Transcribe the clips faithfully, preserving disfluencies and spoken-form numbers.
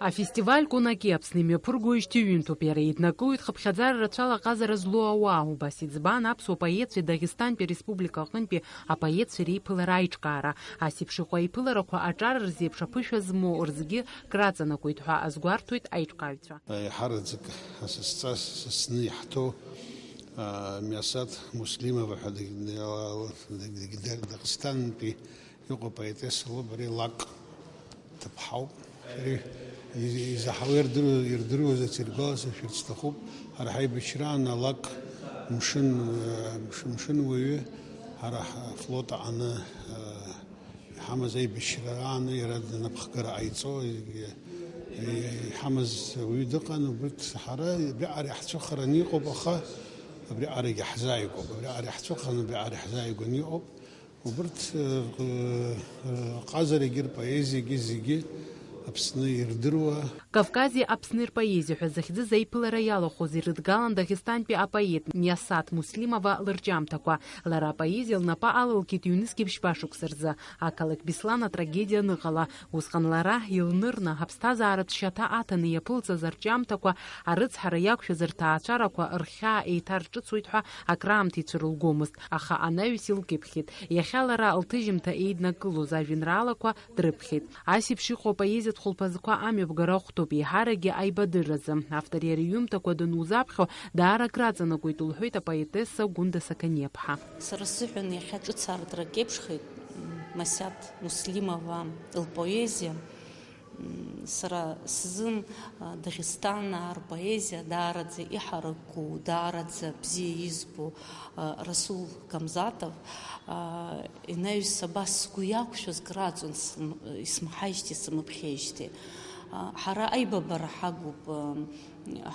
Афестиваль Конаки Аԥсны имҩаԥыргоижьҭеи ҩынтәуп. Иара иднакылоит хыԥхьаӡара рацәала аҟазара злоу ауаа. Убас иӡбан аԥсуа поетцәеи Дагестантәи ареспублика аҟынтәи апоетцәа реиԥылара аиҿкаара. Ас еиԥш иҟоу аиԥыларақәа аҿар рзеиԥш аԥышәа змоу рзгьы краҵанакуеит ҳәа азгәарҭоит аиҿкааҩцәа. Еиҳараӡак асасҵас сасны иаҳҭо, а, Миасаҭ Муслимова ҳәа даг-, даг-, даг-, Дагестантәи иҟоуп, поетесса лоуп, ари Лак ҭыԥҳауп. Ари из-, изаҳауа ирдыруа-, ирдыруазарц, иргәаласыршәарц сҭахуп. Ҳара ҳаибашьраан Алак мшын, э, мш-, мшынуаҩы, ҳара ҳфлот аҟны, э, иҳамаз аибашьраан иара напхгара ҟаиҵо, э, э, иҳамаз ауаҩы дыҟан, убырҭ ҳара абриаҟара иаҳцәыхараны иҟоуп, аха абриаҟарагьы ҳзааигәоуп, абриаҟара иаҳцәыхараны абриаҟара иаҳзааигәаны иҟоуп. Убырҭ, э, э, ҟазарагьы рпоезиагьы зегьы Аԥсны ирдыруа. Кавкази Аԥсни рпоезиа ҳәа захьӡыз аиԥылара иалахәыз ирыдгалан Дагестантәи апоет Миасаҭ Муслимова лырҿиамҭақәа. Лара апоезиа лнапы алалкит ҩнызқьи ԥшьба шықәса рзы, ақалақь Беслан атрагедиа аныҟала. Усҟан лара илнырны, аԥсҭазааратә шьаҭа аҭаны иаԥылҵаз арҿиамҭақәа арыцҳара иақәшәаз рҭаацәарақәа рхьаа еиҭарҿыцуеит ҳәа акраамҭа ицәырылгомызт, аха анаҩс илкьыԥхьит. Иахьа лара лҭыжьымҭа еиднакылоз ажәеинраалақәа дрыԥхьеит. Ас еиԥш иҟоу апоезиатә хәылԥазқәа амҩаԥгара ахәҭоуп, еиҳаракгьы аибадырразы. Автор иара иҩымҭақәа данузаԥхьо, даара акраҵанакуеит, лҳәоит апоетесса Гәында Сақаниаԥҳа. Сара сзыҳәан иахьа ҿыц аартра кеиԥшхеит, м, Масиаҭ Муслимова лпоезиа. М, сара сзын, а, Дагестанаа рпоезиа даараӡа иҳараку, даараӡа бзиа избо, а, Расул Гамзатов, а, инаҩс абас сгәы иақәшәаз краҵон см-, исмаҳаижьҭеи сымԥхьеижьҭеи. А, ҳара аибабара ҳагуп, а,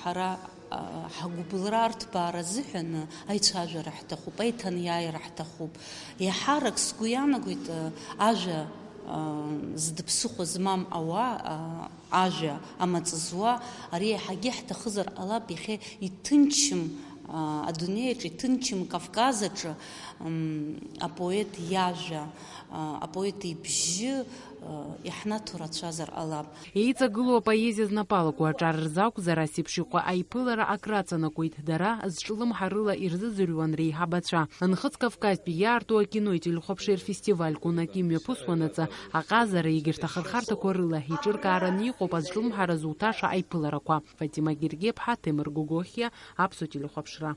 ҳара, а, ҳагәыбылра арҭбаара азыҳәан аицәажәара ҳҭахуп, аиҭанеиааира ҳҭахуп. Еиҳарак сгәы иаанагоит, а, ажәа, а, зда ԥсыхәа змам ауаа, а, ажәа амаҵ зуа, ари еиҳагьы ҳҭахызар ҟалап, иахьа иҭынчым, а, адунеи аҿы иҭынчым Кавказ аҿы, м, апоет иажәа, а, апоет ибжьы, а, иаҳнаҭо рацәазар ҟалап. Еиҵагылоу апоезиа знапы алаку аҿар рзы акәзар, ас еиԥш иҟоу аиԥылара акраҵанакуеит, дара зҿлымҳарыла ирзыӡырҩуан реиҳабацәа. Нхыҵ Кавказтәи иаарту акино ителехәаԥшреи рфестиваль Конаки имҩаԥысуанаҵы, аҟазара егьырҭ ахырхарҭақәа рыла иҿыркаараны иҟоуп азҿлымҳара зуҭаша аиԥыларақәа. Фатима Гергеԥҳа, Ҭемыр Гогохиа, Аԥсуа телехәаԥшра.